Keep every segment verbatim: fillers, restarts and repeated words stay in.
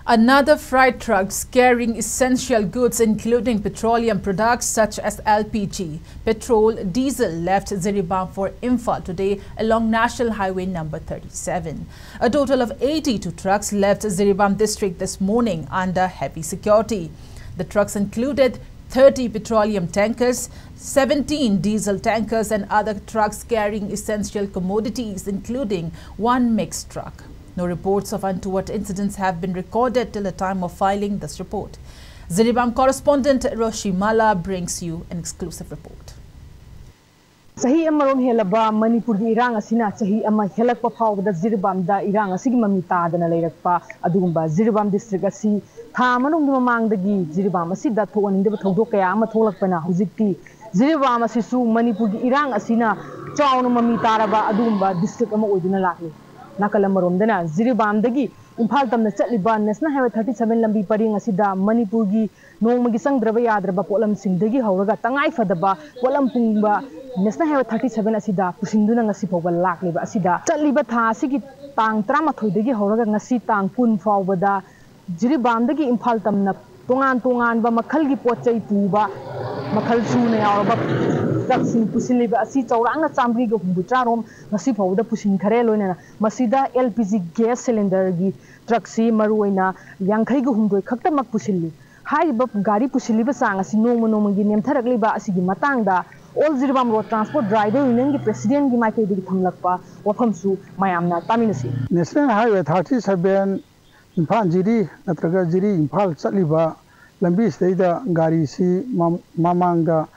Another freight truck carrying essential goods, including petroleum products such as L P G, petrol, diesel, left Jiribam for Imphal today along National Highway number thirty-seven. A total of eighty-two trucks left Jiribam district this morning under heavy security. The trucks included thirty petroleum tankers, seventeen diesel tankers, and other trucks carrying essential commodities, including one mixed truck. No reports of untoward incidents have been recorded till the time of filing this report. Jiribam correspondent Roshi Mala brings you an exclusive report. ꯆꯍꯤ ꯑꯃꯔꯣꯝ ꯍꯦꯜꯂꯕ ꯃꯅꯤꯄꯨꯔꯒꯤ ꯏꯔꯥꯡ ꯑꯁꯤꯅ ꯆꯍꯤ ꯑꯃ ꯍꯦꯜꯂꯛꯄ ꯐꯥꯎꯕꯗ ꯖꯤꯔꯤꯕꯥꯝꯗ ꯏꯔꯥꯡ ꯑꯁꯤꯒꯤ ꯃꯃꯤ ꯇꯥꯗꯅ ꯂꯩꯔꯛꯄ ꯑꯗꯨꯒꯨꯝꯕ ꯖꯤꯔꯤꯕꯥꯝ ꯗꯤꯁꯇ꯭ꯔꯤꯛ ꯑꯁꯤ ꯊꯥ ꯑꯃꯔꯣꯝꯒꯤ ꯃꯃꯥꯡꯗꯒꯤ ꯖꯤꯔꯤꯕꯥꯝ ꯑꯁꯤꯗ ꯊꯣꯛꯍꯟꯅꯤꯡꯗꯕ ꯊꯧꯗꯣꯛ ꯀꯌꯥ ꯑꯃ ꯊꯣꯛꯂꯛꯄꯅ ꯍꯧꯖꯤꯛꯇꯤ ꯖꯤꯔꯤꯕꯥꯝ ꯑꯁꯤꯁꯨ ꯃꯅꯤꯄꯨꯔꯒꯤ ꯏꯔꯥꯡ ꯑꯁꯤꯅ ꯆꯥꯎꯅ ꯃꯃꯤ ꯇꯥꯔꯕ ꯑꯗꯨꯒꯨꯝꯕ ꯗꯤꯁꯇ꯭ꯔꯤꯛ ꯑꯃ ꯑꯣꯏꯗꯨꯅ ꯂꯥꯛꯂꯤ꯫ ꯅꯥꯀꯜ ꯑꯃꯔꯣꯝꯗꯅ ꯖꯤꯔꯤꯕꯥꯝꯗꯒꯤ ꯏꯝꯐꯥꯜ ꯇꯝꯅ ꯆꯠꯂꯤꯕ ꯅꯦꯁꯅꯦꯜ ꯍꯥꯏꯋꯦ ꯊꯥꯔꯇꯤ ꯁꯚꯦꯟ ꯂꯝꯕꯤ ꯄꯔꯦꯡ ꯑꯁꯤꯗ ꯃꯅꯤꯄꯨꯔꯒꯤ ꯅꯣꯡꯃꯒꯤ ꯆꯪꯗ꯭ꯔꯕ ꯌꯥꯗ꯭ꯔꯕ ꯄꯣꯠꯂꯝꯁꯤꯡꯗꯒꯤ ꯍꯧꯔꯒ ꯇꯉꯥꯏ ꯐꯗꯕ ꯄꯣꯠꯂꯝ ꯄꯨꯝꯕ ꯅꯦꯁꯅꯦꯜ ꯍꯥꯏꯋꯦ ꯊꯥꯔꯇꯤ ꯁꯚꯦꯟ ꯑꯁꯤꯗ ꯄꯨꯁꯤꯟꯗꯨꯅ ꯉꯁꯤ ꯐꯥꯎꯕ ꯂꯥꯛꯂꯤꯕ ꯑꯁꯤꯗ ꯆꯠꯂꯤꯕ ꯊꯥ ꯑꯁꯤꯒꯤ ꯇꯥꯡ ꯇꯔꯥꯃꯥꯊꯣꯏꯗꯒꯤ ꯍꯧꯔꯒ ꯉꯁꯤ ꯇꯥꯡ ꯀꯨꯟ ꯐꯥꯎꯕꯗ ꯖꯤꯔꯤꯕꯥꯝꯗꯒꯤ ꯏꯝꯐꯥꯜ ꯇꯝꯅ ꯇꯣꯉꯥꯟ ꯇꯣꯉꯥꯟꯕ ꯃꯈꯜꯒꯤ ꯄꯣꯠ ꯆꯩ ꯄꯨꯕ ꯃꯈꯜ ꯁꯨꯅ ꯌꯥꯎꯔꯕ ꯇ꯭ꯔꯛꯁꯤꯡ ꯄꯨꯁꯤꯜꯂꯤꯕ ꯑꯁꯤ ꯆꯥꯎꯔꯥꯛꯅ ꯆꯥꯝꯃꯔꯤꯒ ꯍꯨꯝꯐꯨꯇꯔꯥ ꯔꯣꯝ ꯉꯁꯤ ꯐꯥꯎꯕꯗ ꯄꯨꯁꯤꯟꯈꯔꯦ꯫ ꯂꯣꯏꯅꯅ ꯃꯁꯤꯗ ꯑꯦꯜ ꯄꯤ ꯖꯤ ꯒ꯭ꯌꯥꯁ ꯁꯤꯂꯤꯟꯗꯔꯒꯤ ꯇ꯭ꯔꯛꯁꯤ ꯃꯔꯨꯑꯣꯏꯅ ꯌꯥꯡꯈꯩꯒ ꯍꯨꯝꯗꯣꯏ ꯈꯛꯇꯃꯛ ꯄꯨꯁꯤꯜꯂꯤ꯫ ꯍꯥꯏꯔꯤꯕ ꯒꯥꯔꯤ ꯄꯨꯁꯤꯜꯂꯤꯕ ꯆꯥꯡ ꯑꯁꯤ ꯅꯣꯡꯃ ꯅꯣꯡꯃꯒꯤ ꯅꯦꯝꯊꯔꯛꯂꯤꯕ ꯑꯁꯤꯒꯤ ꯃꯇꯥꯡꯗ all Jiribam road transport driver ꯌꯨꯅꯤꯌꯟꯒꯤ ꯄ꯭ꯔꯦꯁꯤꯗꯦꯟꯒꯤ ꯃꯥꯏꯀꯩꯗꯒꯤ ꯊꯝꯂꯛꯄ ꯋꯥꯐꯝꯁꯨ ꯃꯌꯥꯝꯅ ꯇꯥꯃꯤꯟꯅꯁꯤ꯫ National highway thirty seven Imphal Jiri ꯅꯠꯇ꯭ꯔꯒ ꯖꯤꯔꯤ ꯏꯝꯐꯥꯜ ꯆꯠꯂꯤꯕ ꯂꯝꯕꯤꯁꯤꯗꯩꯗ ꯒꯥꯔꯤꯁꯤ ꯃ- ꯃꯃꯥꯡꯗ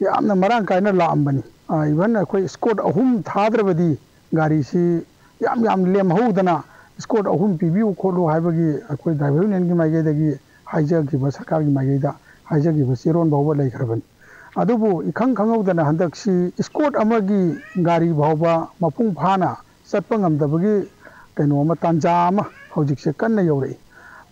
ꯌꯥꯝꯅ ꯃꯔꯥꯡ ꯀꯥꯏꯅ ꯂꯥꯛꯑꯝꯕꯅꯤ꯫ ꯏꯚꯟ ꯑꯩꯈꯣꯏ ꯏꯁꯀꯣꯔꯠ ꯑꯍꯨꯝ ꯊꯥꯗ꯭ꯔꯕꯗꯤ ꯒꯥꯔꯤꯁꯤ ꯌꯥꯝ ꯌꯥꯝ ꯂꯦꯝꯍꯧꯗꯅ ꯏꯁꯀꯣꯔꯠ ꯑꯍꯨꯝ ꯄꯤꯕꯤꯌꯨ ꯈꯣꯠꯂꯨ ꯍꯥꯏꯕꯒꯤ ꯑꯩꯈꯣꯏ ꯗ꯭ꯔꯥꯏꯚꯔ ꯌꯨꯅꯤꯌꯟꯒꯤ ꯃꯥꯏꯀꯩꯗꯒꯤ ꯍꯥꯏꯖꯈꯤꯕ, ꯁꯔꯀꯥꯔꯒꯤ ꯃꯥꯏꯀꯩꯗ ꯍꯥꯏꯖꯈꯤꯕ ꯆꯦꯔꯣꯟ ꯐꯥꯎꯕ ꯂꯩꯈ꯭ꯔꯕꯅꯤ꯫ ꯑꯗꯨꯕꯨ ꯏꯈꯪ ꯈꯪꯍꯧꯗꯅ ꯍꯟꯗꯛꯁꯤ ꯏꯁꯀꯣꯔꯠ ꯑꯃꯒꯤ ꯒꯥꯔꯤ ꯐꯥꯎꯕ ꯃꯄꯨꯡ ꯐꯥꯅ ꯆꯠꯄ ꯉꯝꯗꯕꯒꯤ ꯀꯩꯅꯣ ꯑꯃ, ꯇꯥꯟꯖꯥ ꯑꯃ ꯍꯧꯖꯤꯛꯁꯦ ꯀꯟꯅ ꯌꯧꯔꯛꯏ꯫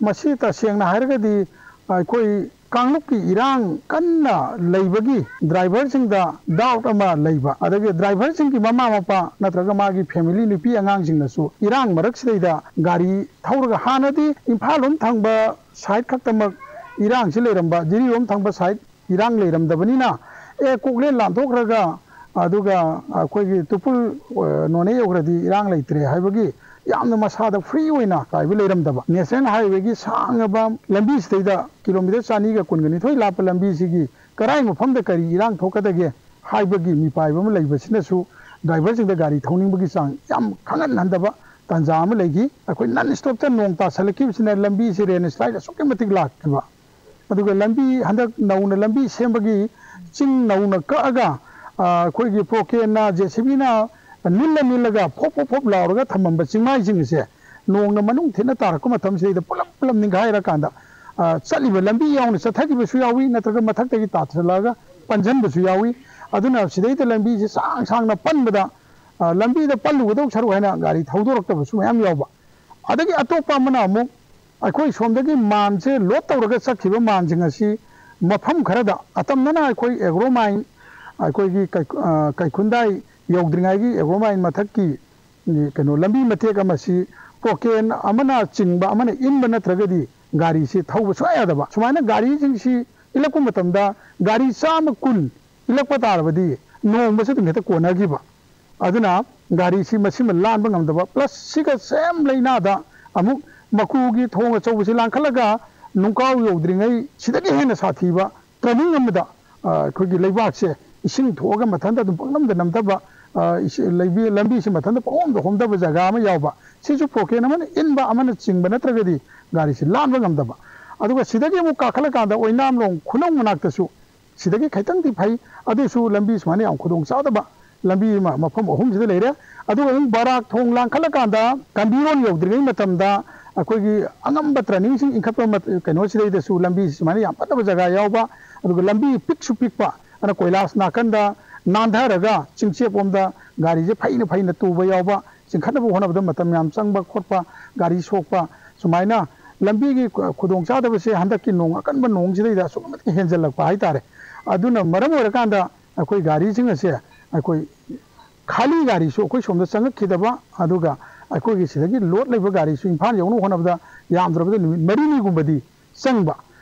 ꯃꯁꯤ ꯇꯁꯦꯡꯅ ꯍꯥꯏꯔꯒꯗꯤ ꯑꯩꯈꯣꯏ ꯀꯥꯡꯂꯨꯞꯀꯤ ꯏꯔꯥꯡ ꯀꯟꯅ ꯂꯩꯕꯒꯤ ꯗ꯭ꯔꯥꯏꯚꯔꯁꯤꯡꯗ ꯗꯥꯎꯠ ꯑꯃ ꯂꯩꯕ, ꯑꯗꯒꯤ ꯗ꯭ꯔꯥꯏꯚꯔꯁꯤꯡꯒꯤ ꯃꯃꯥ ꯃꯄꯥ ꯅꯠꯇ꯭ꯔꯒ ꯃꯥꯒꯤ ꯐꯦꯃꯤꯂꯤ ꯅꯨꯄꯤ ꯑꯉꯥꯡꯁꯤꯡꯅꯁꯨ ꯏꯔꯥꯡ ꯃꯔꯛꯁꯤꯗꯩꯗ ꯒꯥꯔꯤ ꯊꯧꯔꯒ, ꯍꯥꯟꯅꯗꯤ ꯏꯝꯐꯥꯜ ꯂꯣꯝ ꯊꯪꯕ ꯁꯥꯏꯠ ꯈꯛꯇꯃꯛ ꯏꯔꯥꯡꯁꯤ ꯂꯩꯔꯝꯕ, ꯖꯤꯔꯤꯔꯣꯝ ꯊꯪꯕ ꯁꯥꯏꯠ ꯏꯔꯥꯡ ꯂꯩꯔꯝꯗꯕꯅꯤꯅ, ꯑꯦ, ꯀꯣꯛꯂꯦꯟ ꯂꯥꯟꯊꯣꯛꯈ꯭ꯔꯒ, ꯑꯗꯨꯒ ꯑꯩꯈꯣꯏꯒꯤ ꯇꯨꯄꯨꯜ, ꯑ, ꯅꯣꯅꯦ ꯌꯧꯈ꯭ꯔꯗꯤ ꯏꯔꯥꯡ ꯂꯩꯇ꯭ꯔꯦ ꯍꯥꯏꯕꯒꯤ ꯌꯥꯝꯅ ꯃꯁꯥꯗ ꯐ꯭ꯔꯤ ꯑꯣꯏꯅ ꯀꯥꯏꯕ ꯂꯩꯔꯝꯗꯕ, ꯅꯦꯁꯅꯦꯜ ꯍꯥꯏꯋꯦꯒꯤ ꯁꯥꯡꯉꯕ ꯂꯝꯕꯤꯁꯤꯗꯩꯗ ꯀꯤꯂꯣꯃꯤꯇꯔ ꯆꯅꯤꯒ ꯀꯨꯟꯒ ꯅꯤꯊꯣꯏ ꯂꯥꯞꯄ ꯂꯝꯕꯤꯁꯤꯒꯤ ꯀꯔꯥꯏ ꯃꯐꯝꯗ ꯀꯔꯤ ꯏꯔꯥꯡ ꯊꯣꯛꯀꯗꯒꯦ ꯍꯥꯏꯕꯒꯤ ꯃꯤꯄꯥꯏꯕ ꯑꯃ ꯂꯩꯕꯁꯤꯅꯁꯨ ꯗ꯭ꯔꯥꯏꯚꯔꯁꯤꯡꯗ ꯒꯥꯔꯤ ꯊꯧꯅꯤꯡꯕꯒꯤ ꯆꯥꯡ ꯌꯥꯝ ꯈꯪꯍꯟꯍꯟꯗꯕ ꯇꯥꯟꯖꯥ ꯑꯃ ꯂꯩꯈꯤ꯫ ꯑꯩꯈꯣꯏ ꯅꯟ ꯁ꯭ꯇꯣꯞꯇ ꯅꯣꯡ ꯇꯥꯁꯜꯂꯛꯈꯤꯕꯁꯤꯅ ꯂꯝꯕꯤꯁꯤ ꯂꯦꯟꯁ꯭ꯂꯥꯏꯗ ꯑꯁꯨꯛꯀꯤ ꯃꯇꯤꯛ ꯂꯥꯛꯈꯤꯕ, ꯑꯗꯨꯒ ꯂꯝꯕꯤ ꯍꯟꯗꯛ ꯅꯧꯅ ꯂꯝꯕꯤ ꯁꯦꯝꯕꯒꯤ ꯆꯤꯡ ꯅꯧꯅ ꯀꯛꯑꯒ, ꯑ, ꯑꯩꯈꯣꯏꯒꯤ ꯄ꯭ꯔꯣꯀꯦꯟꯅ, ꯖꯦ ꯁꯤ ꯕꯤꯅ ꯅꯤꯜꯂ ꯅꯤꯜꯂꯒ ꯐꯣꯞ ꯐꯣꯞ ꯐꯣꯞ ꯂꯥꯎꯔꯒ ꯊꯝꯃꯝꯕ ꯆꯤꯡꯃꯥꯏꯁꯤꯡ ꯑꯁꯦ ꯅꯣꯡꯅ ꯃꯅꯨꯡ ꯊꯤꯟꯅ ꯇꯥꯔꯛꯄ ꯃꯇꯝꯁꯤꯗꯩꯗ ꯄꯨꯂꯞ ꯄꯨꯂꯞ ꯅꯤꯡꯈꯥꯏꯔꯀꯥꯟꯗ, ꯑ, ꯆꯠꯂꯤꯕ ꯂꯝꯕꯤ ꯌꯥꯎꯅ ꯆꯠꯊꯈꯤꯕꯁꯨ ꯌꯥꯎꯏ, ꯅꯠꯇ꯭ꯔꯒ ꯃꯊꯛꯇꯒꯤ ꯇꯥꯁꯤꯜꯂꯛꯑꯒ ꯄꯟꯁꯤꯟꯕꯁꯨ ꯌꯥꯎꯏ꯫ ꯑꯗꯨꯅ ꯁꯤꯗꯩꯗ ꯂꯝꯕꯤꯁꯤ ꯁꯥꯡ ꯁꯥꯡꯅ ꯄꯟꯕꯗ, ꯑ, ꯂꯝꯕꯤꯗ ꯄꯜꯂꯨꯒꯗꯧ ꯁꯔꯨꯛ ꯍꯥꯏꯅ ꯒꯥꯔꯤ ꯊꯧꯗꯣꯔꯛꯇꯕꯁꯨ ꯃꯌꯥꯝ ꯌꯥꯎꯕ꯫ ꯑꯗꯒꯤ ꯑꯇꯣꯞꯄ ꯑꯃꯅ ꯑꯃꯨꯛ ꯑꯩꯈꯣꯏ ꯁꯣꯝꯗꯒꯤ ꯃꯥꯟꯁꯦ ꯂꯣꯗ ꯇꯧꯔꯒ ꯆꯠꯈꯤꯕ ꯃꯥꯟꯁꯤꯡ ꯑꯁꯤ ꯃꯐꯝ ꯈꯔꯗ, ꯑꯇꯝꯅꯅ ꯑꯩꯈꯣꯏ ꯑꯦꯒ꯭ꯔꯣ ꯃꯥꯏꯟ, ꯑꯩꯈꯣꯏꯒꯤ ꯀꯩ-, ꯑ, ꯀꯩꯈꯨꯟꯗꯥꯏ ꯌꯧꯗ꯭ꯔꯤꯉꯩꯒꯤ ꯑꯦꯒ꯭ꯔꯣ ꯃꯥꯏꯟ ꯃꯊꯛꯀꯤ, ꯎꯝ, ꯀꯩꯅꯣ, ꯂꯝꯕꯤ ꯃꯇꯦꯛ ꯑꯃꯁꯤ ꯀ꯭ꯔꯣꯀꯦꯟ ꯑꯃꯅ ꯆꯤꯡꯕ, ꯑꯃꯅ ꯏꯟꯕ ꯅꯠꯇ꯭ꯔꯒꯗꯤ ꯒꯥꯔꯤꯁꯤ ꯊꯧꯕ ꯁꯨꯡꯌꯥ ꯌꯥꯗꯕ꯫ ꯁꯨꯃꯥꯏꯅ ꯒꯥꯔꯤꯁꯤꯡꯁꯤ ꯏꯜꯂꯛꯄ ꯃꯇꯝꯗ ꯒꯥꯔꯤ ꯆꯥꯝꯃ ꯀꯨꯟ ꯏꯜꯂꯛꯄ ꯇꯥꯔꯕꯗꯤ ꯅꯣꯡꯃꯁꯤ ꯑꯗꯨꯝ ꯍꯦꯛꯇ ꯀꯣꯟꯅꯈꯤꯕ꯫ ꯑꯗꯨꯅ ꯒꯥꯔꯤꯁꯤ ꯃꯁꯤꯃ ꯂꯥꯟꯕ ꯉꯝꯗꯕ, ꯄ꯭ꯂꯁ ꯁꯤꯒ ꯁꯦꯝ ꯂꯩꯅꯥꯗ ꯑꯃꯨꯛ ꯃꯀꯨꯒꯤ ꯊꯣꯡ ꯑꯆꯧꯕꯁꯤ ꯂꯥꯟꯈꯠꯂꯒ ꯅꯨꯡꯀꯥꯎ ꯌꯧꯗ꯭ꯔꯤꯉꯩ ꯁꯤꯗꯒꯤ ꯍꯦꯟꯅ ꯁꯥꯊꯤꯕ ꯇ꯭ꯔꯦꯅꯤꯡ ꯑꯃꯗ, ꯑ, ꯑꯩꯈꯣꯏꯒꯤ ꯂꯩꯕꯥꯛꯁꯦ ꯏꯁꯤꯡ ꯊꯣꯛꯑꯒ ꯃꯊꯟꯇ ꯑꯗꯨꯝ ꯄꯪꯅꯝꯗ ꯅꯝꯊꯕ, ꯑ, ꯏꯁꯤ-, ꯂꯩꯕꯤ-, ꯂꯝꯕꯤꯁꯤ ꯃꯊꯟꯇ ꯄꯪꯍꯣꯝꯗ ꯍꯣꯝꯊꯕ ꯖꯒꯥ ꯑꯃ ꯌꯥꯎꯕ, ꯁꯤꯁꯨ ꯄ꯭ꯔꯣꯀꯦꯟ ꯑꯃꯅ ꯏꯟꯕ, ꯑꯃꯅ ꯆꯤꯡꯕ ꯅꯠꯇ꯭ꯔꯒꯗꯤ ꯒꯥꯔꯤꯁꯤ ꯂꯥꯟꯕ ꯉꯝꯗꯕ꯫ ꯑꯗꯨꯒ ꯁꯤꯗꯒꯤ ꯑꯃꯨꯛ ꯀꯥꯈꯠꯂꯀꯥꯟꯗ ꯑꯣꯏꯅꯥꯝꯂꯣꯡ ꯈꯨꯅꯧ ꯃꯅꯥꯛꯇꯁꯨ ꯁꯤꯗꯒꯤ ꯈꯤꯇꯪꯗꯤ ꯐꯩ, ꯑꯗꯨꯁꯨ ꯂꯝꯕꯤ ꯁꯨꯃꯥꯏꯅ ꯌꯥꯝ ꯈꯨꯗꯣꯡ ꯆꯥꯗꯕ ꯂꯝꯕꯤ ꯑꯃ ꯃꯐꯝ ꯑꯍꯨꯝꯁꯤꯗ ꯂꯩꯔꯦ꯫ ꯑꯗꯨꯒ ꯑꯃꯨꯛ ꯕꯔꯥꯛ ꯊꯣꯡ ꯂꯥꯟꯈꯠꯂꯀꯥꯟꯗ ꯀꯝꯕꯤꯔꯣꯟ ꯌꯧꯗ꯭ꯔꯤꯉꯩ ꯃꯇꯝꯗ ꯑꯩꯈꯣꯏꯒꯤ ꯑꯉꯝꯕ ꯇ꯭ꯔꯦꯅꯤꯡꯁꯤꯡ ꯏꯟꯈꯠꯄ ꯃꯠ-, ꯀꯩꯅꯣꯁꯤꯗꯩꯗꯁꯨ ꯂꯝꯕꯤ ꯁꯨꯃꯥꯏꯅ ꯌꯥꯝ ꯐꯠꯇꯕ ꯖꯒꯥ ꯌꯥꯎꯕ, ꯑꯗꯨꯒ ꯂꯝꯕꯤ ꯄꯤꯛꯁꯨ ꯄꯤꯛꯄ, ꯑꯗꯨꯅ ꯀꯣꯏꯂꯥꯁ ꯅꯥꯀꯟꯗ ꯅꯥꯟꯊꯔꯒ ꯆꯤꯡꯆꯦꯞ ꯂꯣꯝꯗ ꯒꯥꯔꯤꯁꯦ ꯐꯩꯅ ꯐꯩꯅ ꯇꯨꯕ ꯌꯥꯎꯕ, ꯆꯤꯡꯈꯠꯅꯕ ꯍꯣꯠꯅꯕꯗ ꯃꯇꯝ ꯌꯥꯝ ꯆꯪꯕ ꯈꯣꯠꯄ, ꯒꯥꯔꯤ ꯁꯣꯛꯄ, ꯁꯨꯃꯥꯏꯅ ꯂꯝꯕꯤꯒꯤ ꯈꯨ-, ꯈꯨꯗꯣꯡꯆꯥꯗꯕꯁꯦ ꯍꯟꯗꯛꯀꯤ ꯅꯣꯡ ꯑꯀꯟꯕ ꯅꯣꯡꯁꯤꯗꯩꯗ ꯑꯁꯨꯛꯀꯤ ꯃꯇꯤꯛ ꯍꯦꯟꯖꯜꯂꯛꯄ ꯍꯥꯏꯇꯥꯔꯦ꯫ ꯑꯗꯨꯅ ꯃꯔꯝ ꯑꯣꯏꯔꯀꯥꯟꯗ ꯑꯩꯈꯣꯏ ꯒꯥꯔꯤꯁꯤꯡ ꯑꯁꯦ, ꯑꯩꯈꯣꯏ ꯈꯥꯂꯤ ꯒꯥꯔꯤꯁꯨ ꯑꯩꯈꯣꯏ ꯁꯣꯝꯗ ꯆꯪꯉꯛꯈꯤꯗꯕ, ꯑꯗꯨꯒ ꯑꯩꯈꯣꯏꯒꯤ ꯁꯤꯗꯒꯤ ꯂꯣꯗ ꯂꯩꯕ ꯒꯥꯔꯤꯁꯨ ꯏꯝꯐꯥꯜ ꯌꯧꯅꯕ ꯍꯣꯠꯅꯕꯗ ꯌꯥꯝꯗ꯭ꯔꯕꯗ ꯅꯨꯃꯤꯠ ꯃꯔꯤꯅꯤꯒꯨꯝꯕꯗꯤ ꯆꯪꯕ꯫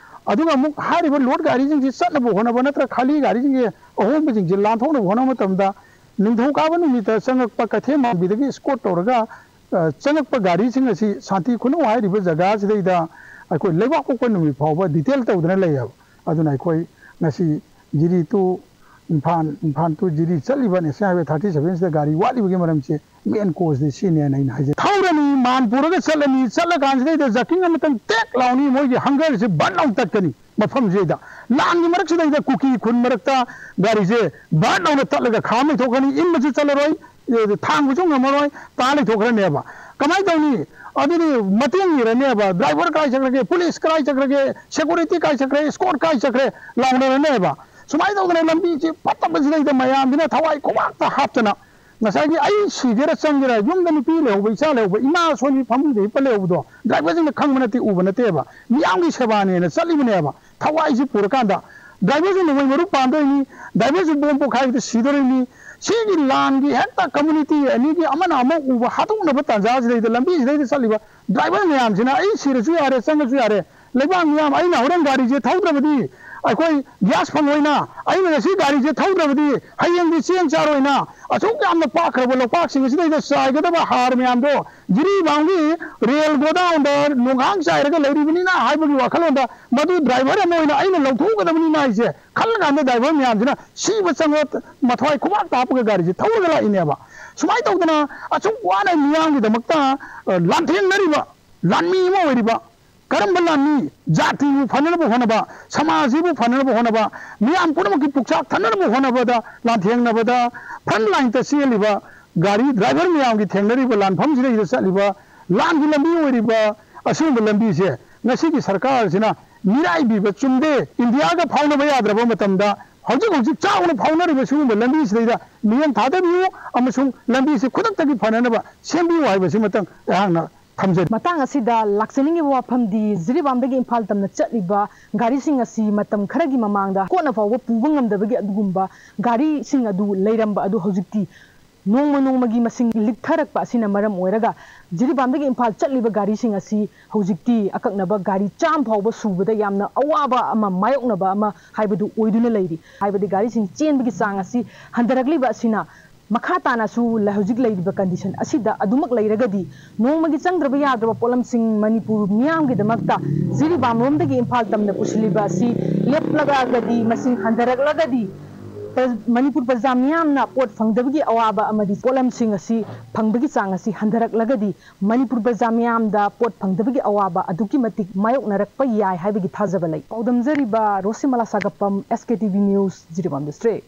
ꯑꯗꯨꯒ ꯑꯃꯨꯛ ꯍꯥꯏꯔꯤꯕ ꯂꯣꯗ ꯒꯥꯔꯤꯁꯤꯡꯁꯤ ꯆꯠꯅꯕ ꯍꯣꯠꯅꯕ ꯅꯠꯇ꯭ꯔꯒ ꯈꯥꯂꯤ ꯒꯥꯔꯤꯁꯤꯡꯁꯦ, ꯑꯍꯣꯡꯕꯁꯤꯡꯁꯦ ꯂꯥꯟꯊꯣꯛꯅꯕ ꯍꯣꯠꯅꯕ ꯃꯇꯝꯗ, ꯅꯤꯡꯊꯧꯀꯥꯕ ꯅꯨꯃꯤꯠꯇ ꯆꯪꯉꯛꯄ ꯀꯩꯊꯦꯜ ꯃꯥꯟꯕꯤꯗꯒꯤ ꯏꯁꯀꯣꯔꯠ ꯇꯧꯔꯒ, ꯑ, ꯆꯪꯉꯛꯄ ꯒꯥꯔꯤꯁꯤꯡ ꯑꯁꯤ ꯁꯥꯟꯇꯤ ꯈꯨꯅꯧ ꯍꯥꯏꯔꯤꯕ ꯖꯒꯥꯁꯤꯗꯩꯗ ꯑꯩꯈꯣꯏ ꯂꯩꯕꯥꯛ ꯄꯣꯛꯄ ꯅꯨꯃꯤꯠ ꯐꯥꯎꯕ ꯗꯤꯇꯦꯜ ꯇꯧꯗꯅ ꯂꯩꯌꯦꯕ꯫ ꯑꯗꯨꯅ ꯑꯩꯈꯣꯏ ꯉꯁꯤ ꯖꯤꯔꯤ to ꯏꯝꯐꯥꯜ, ꯏꯝꯐꯥꯜ to ꯖꯤꯔꯤ ꯆꯠꯂꯤꯕ ꯅꯦꯁꯅꯦꯜ ꯍꯥꯏꯋꯦ ꯊꯥꯔꯇꯤ ꯁꯚꯦꯟꯁꯤꯗ ꯒꯥꯔꯤ ꯋꯥꯠꯂꯤꯕꯒꯤ ꯃꯔꯝꯁꯦ, ꯃꯦꯟ ꯀꯣꯁꯇꯤ ꯁꯤꯅꯦꯅ ꯑꯩꯅ ꯍꯥꯏꯖꯩ꯫ ꯊꯧꯔꯅꯤ, ꯃꯥꯟ ꯄꯨꯔꯒ ꯆꯠꯂꯅꯤ, ꯆꯠꯂꯀꯥꯟꯁꯤꯗꯩꯗ ꯖꯀꯤꯡ ꯑꯃꯇꯪ ꯇꯦꯛ ꯂꯥꯎꯅꯤ, ꯃꯣꯏꯒꯤ ꯍꯪꯒꯔꯁꯦ ꯕꯟ ꯂꯥꯎ ꯇꯠꯀꯅꯤ ꯃꯐꯝꯁꯤꯗꯩꯗ꯫ ꯂꯥꯟꯒꯤ ꯃꯔꯛꯁꯤꯗꯩꯗ ꯀꯨꯀꯤ ꯈꯨꯟ ꯃꯔꯛꯇ ꯒꯥꯔꯤꯁꯦ ꯕꯟ ꯂꯥꯎꯅ ꯇꯠꯂꯒ ꯈꯥꯝ ꯂꯩꯊꯣꯛꯀꯅꯤ, ꯏꯟꯕꯁꯨ ꯆꯠꯂꯔꯣꯏ, ꯑꯦ, ꯊꯥꯡꯕꯁꯨ ꯉꯝꯃꯔꯣꯏ, ꯇꯥ ꯂꯩꯊꯣꯛꯈ꯭ꯔꯅꯦꯕ꯫ ꯀꯃꯥꯏꯅ ꯇꯧꯅꯤ? ꯑꯗꯨꯗꯤ ꯃꯇꯦꯡ ꯅꯤꯔꯅꯦꯕ, ꯗ꯭ꯔꯥꯏꯚꯔ ꯀꯥꯏ ꯆꯠꯈ꯭ꯔꯒꯦ, ꯄꯨꯂꯤꯁ ꯀꯥꯏ ꯆꯠꯈ꯭ꯔꯒꯦ, ꯁꯦꯀꯨꯔꯤꯇꯤ ꯀꯥꯏ ꯆꯠꯈ꯭ꯔꯦ, ꯏꯁꯀꯣꯔꯠ ꯀꯥꯏ ꯆꯠꯈ꯭ꯔꯦ ꯂꯥꯎꯅꯔꯅꯦꯕ꯫ ꯁꯨꯃꯥꯏꯅ ꯇꯧꯗꯅ ꯂꯝꯕꯤꯁꯤ ꯐꯠꯇꯕꯁꯤꯗꯩꯗ ꯃꯌꯥꯝꯁꯤꯅ ꯊꯋꯥꯏ ꯈꯨꯕꯥꯛꯇ ꯍꯥꯞꯇꯅ ꯉꯁꯥꯏꯒꯤ ꯑꯩ ꯁꯤꯒꯦꯔꯥ ꯆꯪꯒꯦꯔꯥ, ꯌꯨꯝꯗ ꯅꯨꯄꯤ ꯂꯩꯍꯧꯕ, ꯏꯆꯥ ꯂꯩꯍꯧꯕ, ꯏꯃꯥ ꯁꯣꯟꯕꯤ ꯐꯃꯨꯡꯗ ꯍꯤꯞꯄ ꯂꯩꯍꯧꯕꯗꯣ ꯗ꯭ꯔꯥꯏꯚꯔꯁꯤꯡꯅ ꯈꯪꯕ ꯅꯠꯇꯦ, ꯎꯕ ꯅꯠꯇꯦꯕ꯫ ꯃꯤꯌꯥꯝꯒꯤ ꯁꯦꯕꯥꯅꯦꯅ ꯆꯠꯂꯤꯕꯅꯦꯕ꯫ ꯊꯋꯥꯏꯁꯤ ꯄꯨꯔꯀꯥꯟꯗ ꯗ꯭ꯔꯥꯏꯚꯔꯁꯨ ꯅꯣꯡꯃꯩ ꯃꯔꯨ ꯄꯥꯟꯗꯣꯏꯅꯤ, ꯗ꯭ꯔꯥꯏꯚꯔꯁꯨ ꯕꯣꯝ ꯄꯣꯈꯥꯏꯕꯗ ꯁꯤꯗꯣꯔꯤꯅꯤ꯫ ꯁꯤꯒꯤ ꯂꯥꯟꯒꯤ ꯍꯦꯛꯇ ꯀꯝꯃꯨꯅꯤꯇꯤ ꯑꯅꯤꯒꯤ ꯑꯃꯅ ꯑꯃ ꯎꯕ ꯍꯥꯠꯇꯣꯛꯅꯕ ꯇꯥꯟꯖꯥꯁꯤꯗꯩꯗ ꯂꯝꯕꯤꯁꯤꯗꯩꯗ ꯆꯠꯂꯤꯕ ꯗ꯭ꯔꯥꯏꯚꯔ ꯃꯌꯥꯝꯁꯤꯅ ꯑꯩ ꯁꯤꯔꯁꯨ ꯌꯥꯔꯦ, ꯆꯪꯉꯁꯨ ꯌꯥꯔꯦ, ꯂꯩꯕꯥꯛ ꯃꯤꯌꯥꯝ, ꯑꯩꯅ ꯍꯣꯔꯦꯟ ꯒꯥꯔꯤꯁꯦ ꯊꯧꯗ꯭ꯔꯕꯗꯤ ꯑꯩꯈꯣꯏ ꯒ꯭ꯌꯥꯁ ꯐꯪꯉꯣꯏꯅ, ꯑꯩꯅ ꯉꯁꯤ ꯒꯥꯔꯤꯁꯦ ꯊꯧꯗ꯭ꯔꯕꯗꯤ ꯍꯌꯦꯡꯗꯤ ꯆꯦꯡ ꯆꯥꯔꯣꯏꯅ, ꯑꯁꯨꯛ ꯌꯥꯝꯅ ꯄꯥꯛꯈ꯭ꯔꯕ ꯂꯣꯛꯄꯥꯛꯁꯤꯡ ꯑꯁꯤꯗꯩꯗ ꯆꯥꯏꯒꯗꯕ ꯍꯥꯔ ꯃꯌꯥꯝꯗꯣ ꯖꯤꯔꯤꯕꯥꯝꯒꯤ ꯔꯦꯜ ꯒꯣꯗꯥꯎꯟꯗ ꯅꯣꯡꯈꯥꯡ ꯆꯥꯏꯔꯒ ꯂꯩꯔꯤꯕꯅꯤꯅ ꯍꯥꯏꯕꯒꯤ ꯋꯥꯈꯜꯂꯣꯟꯗ ꯃꯗꯨ ꯗ꯭ꯔꯥꯏꯚꯔ ꯑꯃ ꯑꯣꯏꯅ ꯑꯩꯅ ꯂꯧꯊꯣꯛꯀꯗꯕꯅꯤꯅ ꯑꯩꯁꯦ ꯈꯜꯂꯀꯥꯟꯗ ꯗ꯭ꯔꯥꯏꯚꯔ ꯃꯌꯥꯝꯁꯤꯅ ꯁꯤꯕ ꯆꯪꯕ ꯃꯊ꯭ꯋꯥꯏ ꯈꯨꯕꯥꯛꯇ ꯍꯥꯞꯄꯒ ꯒꯥꯔꯤꯁꯦ ꯊꯧꯔꯒ ꯂꯥꯛꯏꯅꯦꯕ꯫ ꯁꯨꯃꯥꯏꯅ ꯇꯧꯗꯅ ꯑꯁꯨꯛ ꯋꯥꯅ ꯃꯤꯌꯥꯝꯒꯤꯗꯃꯛꯇ, ꯑ, ꯂꯥꯟꯊꯦꯡꯅꯔꯤꯕ ꯂꯥꯟꯃꯤ ꯑꯃ ꯑꯣꯏꯔꯤꯕ, ꯀꯔꯝꯕ ꯂꯥꯟꯃꯤ? ꯖꯥꯇꯤꯕꯨ ꯐꯅꯅꯕ ꯍꯣꯠꯅꯕ, ꯁꯃꯥꯖꯁꯤꯕꯨ ꯐꯅꯅꯕ ꯍꯣꯠꯅꯕ, ꯃꯤꯌꯥꯝ ꯄꯨꯝꯅꯃꯛꯀꯤ ꯄꯨꯛꯆꯥꯛ ꯊꯟꯅꯅꯕ ꯍꯣꯠꯅꯕꯗ ꯂꯥꯟꯊꯦꯡꯅꯕꯗ ꯐ꯭ꯔꯟ ꯂꯥꯏꯟꯗ ꯆꯦꯜꯂꯤꯕ ꯒꯥꯔꯤ ꯗ꯭ꯔꯥꯏꯚꯔ ꯃꯌꯥꯝꯒꯤ ꯊꯦꯡꯅꯔꯤꯕ ꯂꯥꯟꯐꯝꯁꯤꯗꯩꯗ ꯆꯠꯂꯤꯕ ꯂꯥꯟꯒꯤ ꯂꯝꯕꯤ ꯑꯣꯏꯔꯤꯕ ꯑꯁꯤꯒꯨꯝꯕ ꯂꯝꯕꯤꯁꯦ ꯉꯁꯤꯒꯤ ꯁꯔꯀꯥꯔꯁꯤꯅ ꯃꯤꯔꯥꯏꯕꯤꯕ ꯆꯨꯝꯗꯦ꯫ ꯏꯟꯗꯤꯌꯥꯒ ꯐꯥꯎꯅꯕ ꯌꯥꯗ꯭ꯔꯕ ꯃꯇꯝꯗ ꯍꯧꯖꯤꯛ ꯍꯧꯖꯤꯛ ꯆꯥꯎꯅ ꯐꯥꯎꯅꯔꯤꯕ ꯁꯤꯒꯨꯝꯕ ꯂꯝꯕꯤꯁꯤꯗꯩꯗ ꯃꯤꯠꯌꯦꯡ ꯊꯥꯗꯕꯤꯌꯨ ꯑꯃꯁꯨꯡ ꯂꯝꯕꯤꯁꯤ ꯈꯨꯗꯛꯇꯒꯤ ꯐꯅꯅꯕ ꯁꯦꯝꯕꯤꯌꯨ ꯍꯥꯏꯕꯁꯤꯃꯇꯪ ꯑꯩꯍꯥꯛꯅ ꯊꯝꯖꯔꯤ꯫ ꯃꯇꯥꯡ ꯑꯁꯤꯗ ꯂꯥꯛꯆꯅꯤꯡꯉꯤꯕ ꯋꯥꯐꯝꯗꯤ, ꯖꯤꯔꯤꯕꯥꯝꯗꯒꯤ ꯏꯝꯐꯥꯜ ꯇꯝꯅ ꯆꯠꯂꯤꯕ ꯒꯥꯔꯤꯁꯤꯡ ꯑꯁꯤ ꯃꯇꯝ ꯈꯔꯒꯤ ꯃꯃꯥꯡꯗ ꯀꯣꯟꯅ ꯐꯥꯎꯕ ꯄꯨꯕ ꯉꯝꯗꯕꯒꯤ ꯑꯗꯨꯒꯨꯝꯕ ꯒꯥꯔꯤꯁꯤꯡ ꯑꯗꯨ ꯂꯩꯔꯝꯕ ꯑꯗꯨ ꯍꯧꯖꯤꯛꯇꯤ ꯅꯣꯡꯃ ꯅꯣꯡꯃꯒꯤ ꯃꯁꯤꯡ ꯂꯤꯛꯊꯔꯛꯄ ꯑꯁꯤꯅ ꯃꯔꯝ ꯑꯣꯏꯔꯒ ꯖꯤꯔꯤꯕꯥꯝꯗꯒꯤ ꯏꯝꯐꯥꯜ ꯆꯠꯂꯤꯕ ꯒꯥꯔꯤꯁꯤꯡ ꯑꯁꯤ ꯍꯧꯖꯤꯛꯇꯤ ꯑꯀꯛꯅꯕ ꯒꯥꯔꯤ ꯆꯥꯝ ꯐꯥꯎꯕ ꯁꯨꯕꯗ ꯌꯥꯝꯅ ꯑꯋꯥꯕ ꯑꯃ ꯃꯥꯌꯣꯛꯅꯕ ꯑꯃ ꯍꯥꯏꯕꯗꯨ ꯑꯣꯏꯗꯨꯅ ꯂꯩꯔꯤ꯫ ꯍꯥꯏꯕꯗꯤ ꯒꯥꯔꯤꯁꯤꯡ ꯆꯦꯟꯕꯒꯤ ꯆꯥꯡ ꯑꯁꯤ ꯍꯟꯊꯔꯛꯂꯤꯕ ꯑꯁꯤꯅ ꯃꯈꯥ ꯇꯥꯅꯁꯨ ꯂ-, ꯍꯧꯖꯤꯛ ꯂꯩꯔꯤꯕ condition ꯑꯁꯤꯗ ꯑꯗꯨꯃꯛ ꯂꯩꯔꯒꯗꯤ ꯅꯣꯡꯃꯒꯤ ꯆꯪꯗ꯭ꯔꯕ ꯌꯥꯗ꯭ꯔꯕ ꯄꯣꯠꯂꯝꯁꯤꯡ ꯃꯅꯤꯄꯨꯔ ꯃꯤꯌꯥꯝꯒꯤꯗꯃꯛꯇ ꯖꯤꯔꯤꯕꯥꯝꯂꯣꯝꯗꯒꯤ ꯏꯝꯐꯥꯜ ꯇꯝꯅ ꯄꯨꯁꯤꯜꯂꯤꯕ ꯑꯁꯤ ꯂꯦꯞꯂꯛꯑꯒꯗꯤ, ꯃꯁꯤꯡ ꯍꯟꯊꯔꯛꯂꯒꯗꯤ, ꯄ꯭ꯔ-, ꯃꯅꯤꯄꯨꯔ ꯄ꯭ꯔꯖꯥ ꯃꯤꯌꯥꯝꯅ ꯄꯣꯠ ꯐꯪꯗꯕꯒꯤ ꯑꯋꯥꯕ ꯑꯃꯗꯤ ꯄꯣꯠꯂꯝꯁꯤꯡ ꯑꯁꯤ ꯐꯪꯕꯒꯤ ꯆꯥꯡ ꯑꯁꯤ ꯍꯟꯊꯔꯛꯂꯒꯗꯤ ꯃꯅꯤꯄꯨꯔ ꯄ꯭ꯔꯖꯥ ꯃꯤꯌꯥꯝꯗ ꯄꯣꯠ ꯐꯪꯗꯕꯒꯤ ꯑꯋꯥꯕ ꯑꯗꯨꯛꯀꯤ ꯃꯇꯤꯛ ꯃꯥꯌꯣꯛꯅꯔꯛꯄ ꯌꯥꯏ ꯍꯥꯏꯕꯒꯤ ꯊꯥꯖꯕ ꯂꯩ꯫ ꯄꯥꯎꯗꯝꯖꯔꯤꯕ ꯔꯣꯁꯤꯃꯂꯥ ꯁꯥꯒꯞꯄꯝ, S K T V News, Jiribam district꯫